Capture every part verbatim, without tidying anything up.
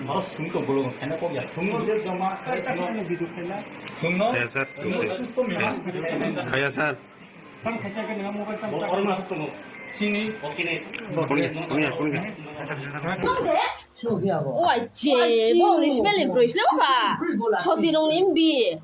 Oro sung to bolong, khaina kok ya. Sung no je joma, sung no. Sung no. Kaya, sir. Sung no, sung no, sung no. Kaya, sir. Tang khaisa khe nang mobile tang. Oro ma sung no. Sini. Okine. Kunya, kunya, kunya. Oi, je, bo ni smell ni broi sle ba. Soti nong ni mbi.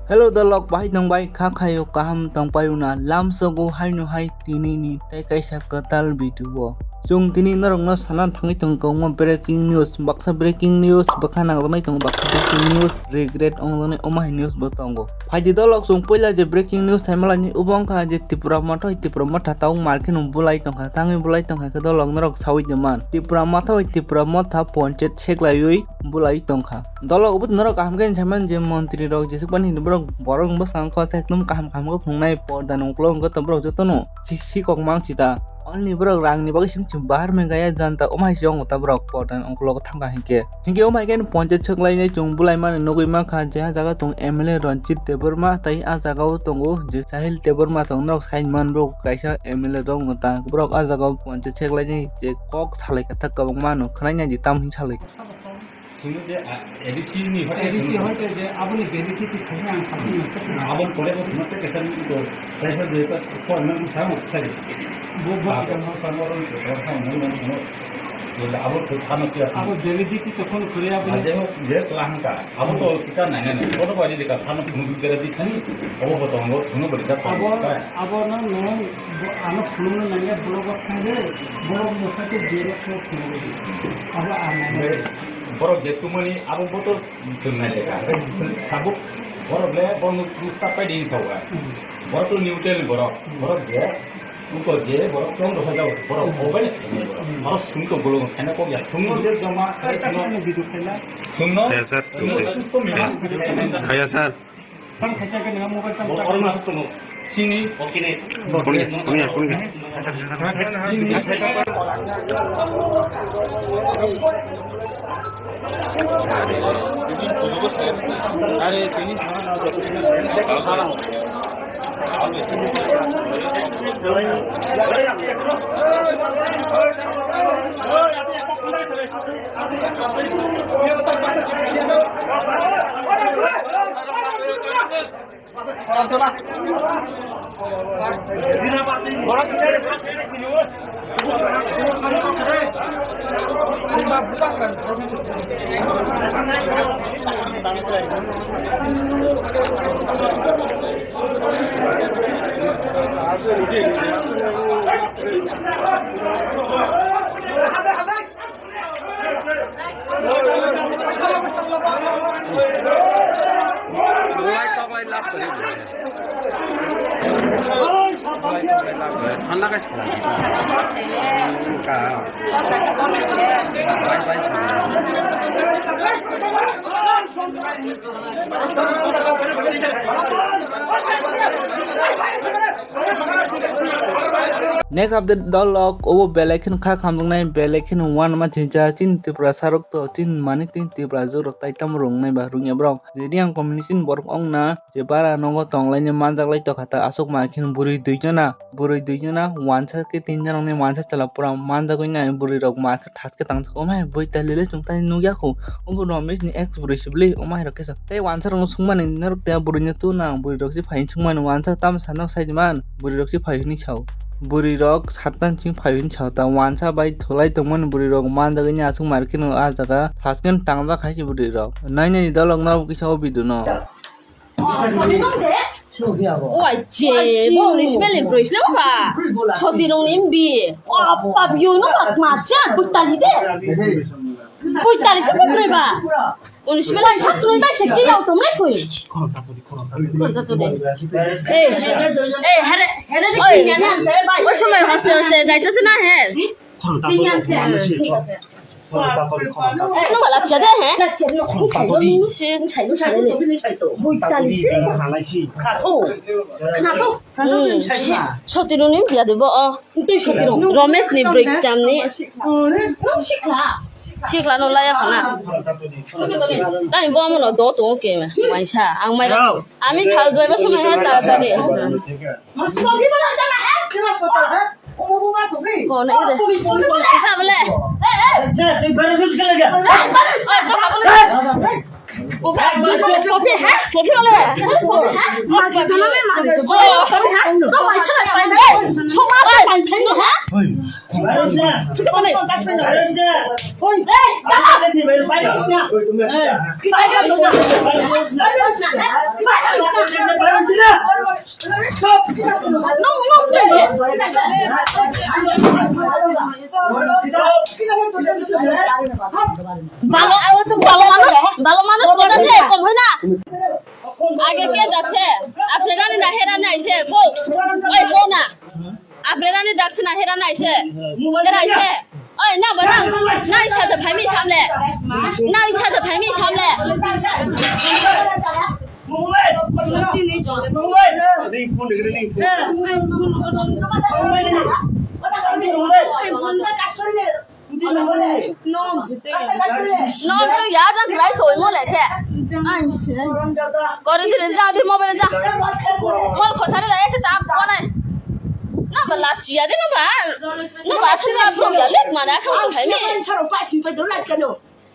Hello, dalok, bahai tong bai, kha khayo, kaham tong payo na, lam sogo, hai no hai, tini ni, tei kaisa kwtal video o. Chwng tini norok no sana thangwi tongo, kwbangma breaking news, baksa breaking news, bwkha nang rwgwi tongo, baksa breaking news, regret ong rwgwi omo hai news bo tongo. Phaidi dolok chwng puila je breaking news hai malai ni obo wngkha je Tipra Motha, Tipra Motha tabuk market no bulai tongkha, tangwi bulai tongkha khe dolok norok sawi tongman. Tipra Motha bai Tipra Motha ponchayat seklaiwi bulai tongkha. Dolok obo norok kaham khe saimano je montri rok jesuk pani hinwi borok, borok bwskango kok ekdom kaham kaham khe phunuknai porda ni ukologo wngkha borok jotono si-, sikok mang sita. Only borok rang ni bagwi simi bahar Meghalaya janta omo hai se wngo ta borok porda ni ukologo thangkha hinkhe. Hinkhe omo hai khe ponchayat seklainai chwng bulaimani nugwi mankha je ah jaga tongo M L A Ranjit Debbarma tei ah jaga o tongo je Sahil Debbarma tong norok sai man borok kaisa M L A rok wngkha ta borok ah jaga o ponchayat seklainai je kok salaikha ta kwbangma no khwnaina di tamo hinwi salaikha. Sino je, ah, A D C ni hoite A D C sino. Hoite je aboni validity khaina ang sakni nangkha. Aboni pore bo sino te kesa ni to, kaisa je ta form ni sa mo sai. Bo, bo. Abo sikang sa mo ro ko sa mo mo mo. Je abo to sa no kya. Abo validity to kono kore abo. Aje ho je kla hangka. Abo to kita nai nai. Bo to ba je ka sa no phunu gere di khani. Abo bo to ngo sino bo ja pa. Abo, abo no no, bo ano phunu nangya block of thangde. Block mo sa ke je ro ko phunu gere. Abo a nai nai. Borok je tumani abo boto chwng nai de ka. Tabuk borok le bono pusta pai ding sa wa. Borok to neutral borok. Borok je uko je borok tong ro ja borok obai ne thani borok. Borok sung to bolong thani kok ya sung no je joma khai sung no. Sung no. Kaya, sir. Sung no susto mi. Kaya, sir. Tang khaisa khe nang mobile tang. Oro ma tongo. Sini. Okine. Kunya, kunya, kunya. Are, tini. Thanda kai sila. Ka. Bai bai. Next update dolok obo belai kheno kha khamjaknai, belai kheno uanama chincha chini Tripura sarok to chini mani tini Tripura jwk rok tai tamo rwngnai ba rwngya borok. Jadi ang community ni borok ongna je bara nogo tonglaini manjaklai tokha ta aswk ma kheno bwrwi duijona, bwrwi duijona uansa khe tinjona ni uansa chwla pura manjagwi nai bwrwi rok ma. Thaske tang omo hai bui tali le chwng tai nukya kho. Obo Romesh ni ex bwrwi se bwle omo hai rok khe sa. Tei uansa rok no swngmani norok tei bwrwi no tu nang bwrwi rok se phai swngmani uansa tamo sana sai man bwrwi rok se phai hwnwi sao. Bwrwi rok satan sing phai hwnwi sao ta uansa bai tholai tongmani bwrwi rok manjagwi ni aswk mar kheno ah jaga thaske tangjak hai se bwrwi rok. Nai nai ni dolok norok kisa o video no. Oi, je, bo ni smell ni broi sle ba. Soti nong ni mbi. Oh, pap yo no ba ma cha, butali de. Butali se broi ba. Bo ni smell ni sa broi ba se ki yau to me koi. Koro ta to de. Eh, eh, here, here de ki na na se ba. O somoi hostel, hostel jaitase na he. Khorang ta to khorang ta to. Khorang ta to, khorang ta to. Nung ba lakcha de, he? Khorang ta to di. Sing sai, sing sai le. Bui ta li si. Khorang ta to di, khorang ta to. Kha to. Kha to. Hmm. Soti roni biya de bo, o. Tui soti roni. Romesh ni break jam ni. Nung sikla. Sikla no laya khana. Khorang ta to di, khorang ta to di. Tani bo mo no do to ke ma. Waisa, ang mai. Ami thal doi ba somoi ha ta ta ni. Kone ire. Ita bole. Oi, Kopi, ha? Kopi ole. Kopi, ha? Kopi, ha? Kopi, ha? Kopi, ha? Kopi, ha? Balo, balo manuj, balo manuj, balo se, kom hoy na. Age ke jakse, apre rani na hera nai se, ko, oi ko na. Apre rani jakse na hera nai se, hera nai se. Oi na ba na, na isa de phaimi samle, na isa de phaimi samle. Non to ya jang lai toi mo le the. Korin din jang di mobile jang. Mol khosare da ek tap ko nai. Na ba la chia de no ba. No ba thila pro ya lek mana khang to phaimi.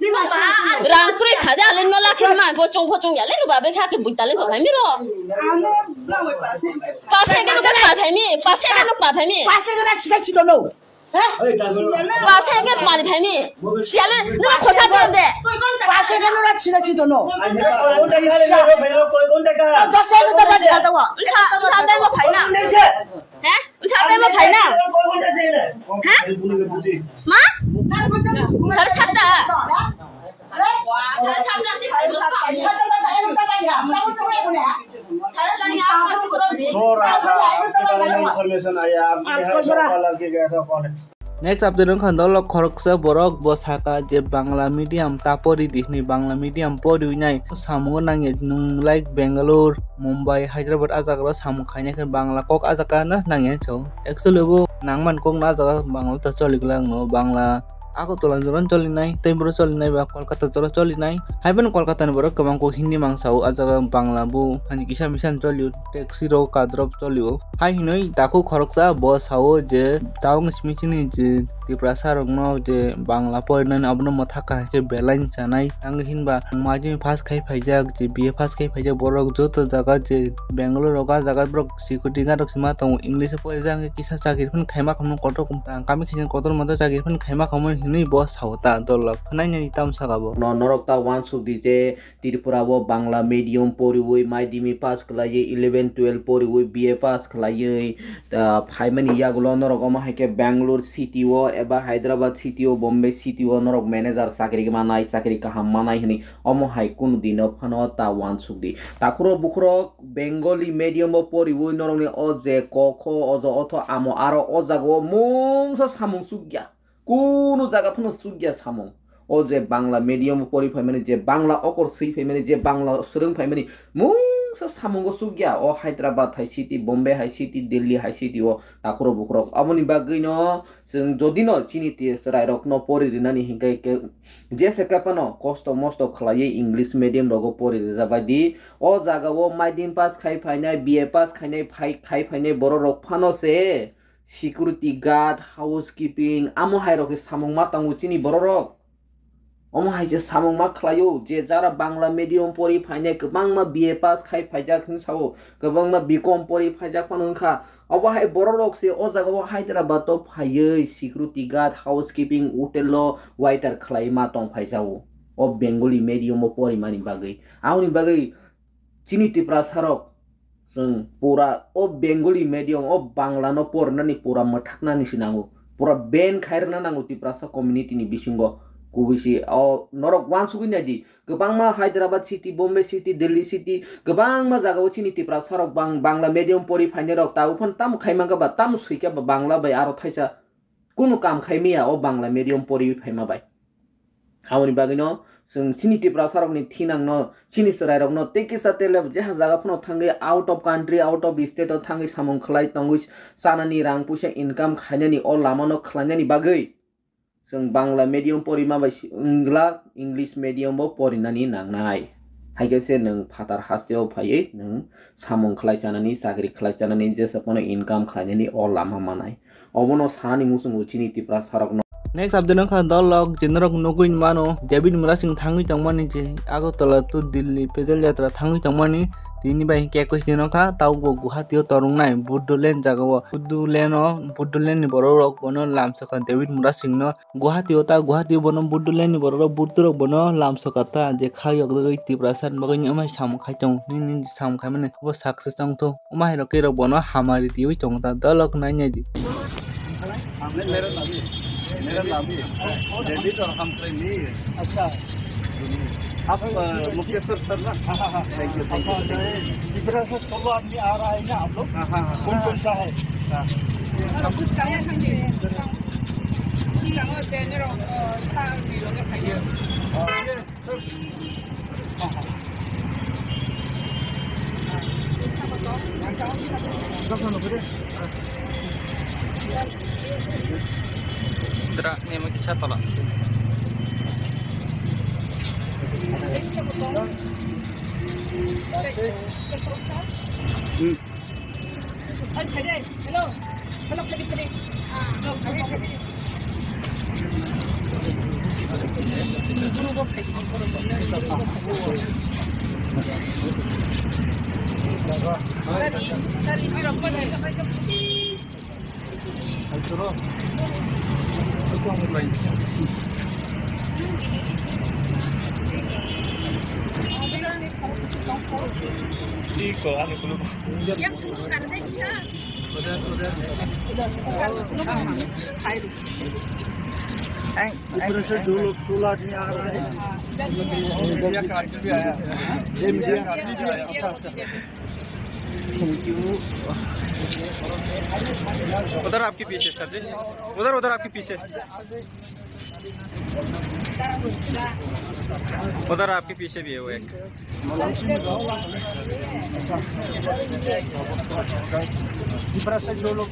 Rang kroi kha de ale no la khin ma pho chong pho chong ya le no ba be kha ke bui ta le to phaimi ro. Pas hai ke sa pa phaimi, pas hai ke no pa phaimi. Pas hai ke na chita chita no. Pas hai ke pa phaimi. Siale no khosa de de. Pas hai ke no ra chita chita no. Dos hai ke to ba chita wa. Sa sa de mo phai na. He? Sa tei mo phai na? He? Ma? Sare satta. Sare satta. Sora, information aya, aap ke gaya tha college. Next update wngkha dolok khoroksa borok bo saka je Bangla medium ta pori di hwnwi Bangla medium poriwi nai samungo nangya nwng like Bangalore, Mumbai, Hyderabad ah jagao samung khainai khe Bangla kok ah jagao nangya hinwi sao. Actually bo nangmani kok no ah jaga Bangla ta choli glak no Bangla Agartala jora choli nai tei boro choli nai ba Kolkata jora choli nai. Haiphano Kolkata ni borok kwbang kok Hindi mang sao ah jaga Bangla bo hani kisa misa choli o taxi rok kadrop choli o. Hai hinwi takhuk khoroksa bo sao je taung simi chini je Tiprasa rokno je Bangla porinani abono mwthak kaham khe belai chanai. Ang hinba majini pass khai phaijak je B A pass khai phaijak borok joto jaga je Bangalore rok ah jaga borok security guard rok sima tongo English o porijak hwnkhe kisa chakri phano khaima khamu kotor rang kami khaijak kotor manjak chakri phano khaima khamu hinwi bo sao ta dol rok khwnai nani tamo saka bo. No norok ta uansuk di je Tripura o Bangla medium poriwi madhyamik pass khlaiwi eleven twelve poriwi B A pass khlaiwi, ah, phaimani yagulo norok omo hai khe Bangalore city o eba Hyderabad city o, Bombay city o norok manager chakri manai, chakri kaham manai hwnwi omo hai kunu dino phano ta uansuk di. Takhuro bukhurok Bengali medium o poriwi norokni o je ko kho ojo otho amo aro o jaga o mungsa samung sukya. Kunu jaga phano sukya samung. O je Bangla medium o pori phaimani, je Bangla okor swi phaimani, je Bangla swrwng phaimani, mungsa samungo sukya. O Hyderabad hai city, Bombay hai city, Delhi hai city o takhuro bukhurok. Aboni bagwino chwng jodino chini te chwrairokno pori rinani hinkhe khe jesa khe phano kosto mosto khlaiwi English medium rogo pori rijak bai di. O jaga o madhyamik pass khai phainai, B A pass khainai, phai-, khai phainai borok rok phano se security guard, housekeeping, amo hai rok khe samung ma tango chini borok rok. Omo hai se samung ma khlaio, je jara Bangla medium pori phainai, kwbangma B A pass khai phaijak hwnwi sao, kwbangma B Com pori phaijak phano wngkha. Obo hai borok rok se o jaga o Hyderabad o phaiwi security guard, housekeeping, hotel o waiter khlai ma tong phaijao. O Bengali medium o porimani bagwi. Aboni bagwi chini Tiprasa rok Chwng pura o Bengali medium, o Bangla no porinani pura mwthaknani se nango. Pura ban khairwna nango Tiprasa community ni bisingo. Kubui se o norok uansugwi nai di. Kwbangma Hyderabad city, Bombay city, Delhi city, kwbangma jaga o chini Tiprasa rok bang-, Bangla medium pori phainai rok tabuk phano tamo khai mankha ba, tamo swi kha ba Bangla bai aro thaisa kunu kam khai maya o Bangla medium pori phaima bai. Aboni bagwino chwng chini Tiprasa rokni thinangno, chini chwrairokno tei kisa tei lebo jeha jaga phano thangwi out of country, out of state o thangwi samung khlai tongwi chanani rang puisa income khainani o lamano khlainani bagwi chwng Bangla medium porima bai si-, wngla English medium bo porinani nangnai. Hai khe se nwng phatar hasteo phaiwi nwng samung khlai chanani, chakri khlai chanani, jesa phano income khlainani o lama manai. Obono sanani muchungo chini Tiprasa rokno. Next update wngkha dolok je norok nugwi mano David Murasing thangwi tongmani je Agartala to Delhi pedal yatra thangwi tongmani tini bai hinkhe ekwis din wngkha tabukbo Guwahati o torungnai Buddha Lane jagao Buddha Lane o Buddha Lane ni borok rok bono lamsokha David Murasing no Guwahati o ta Guwahati o bono Buddha Lane ni borok rok Buddha rok bono lamsokha ta je kha yokdagwi Tiprasa ni bagwi wngmai samung khai tongo nini samung khaimani bo success wngthok wngma hai rok khe rok bono hamari twiwi tongo ta dolok nai nai di. मेरा नाम मेरा नाम ही डेविड और हम ट्रेन नहीं है। अच्छा। आप मुक्तेश्वर सर ना? हाँ हाँ हाँ। Thank you. अच्छा। इधर से सोलह आदमी आ रहा है ना आप लोग? हाँ हाँ हाँ। कौन कौन सा है? Dra ni mo kisa tola. दूसरे से दो लोग सोलह आदमी आ रहे हैं। मीडिया कार्ड भी आया। ये मीडिया कार्ड भी आया। अच्छा, अच्छा। Thank you. उधर आपके पीछे सर जी, उधर, उधर आपके पीछे। उधर आपके पीछे भी है वो एक। त्रिपुरा से जो लोग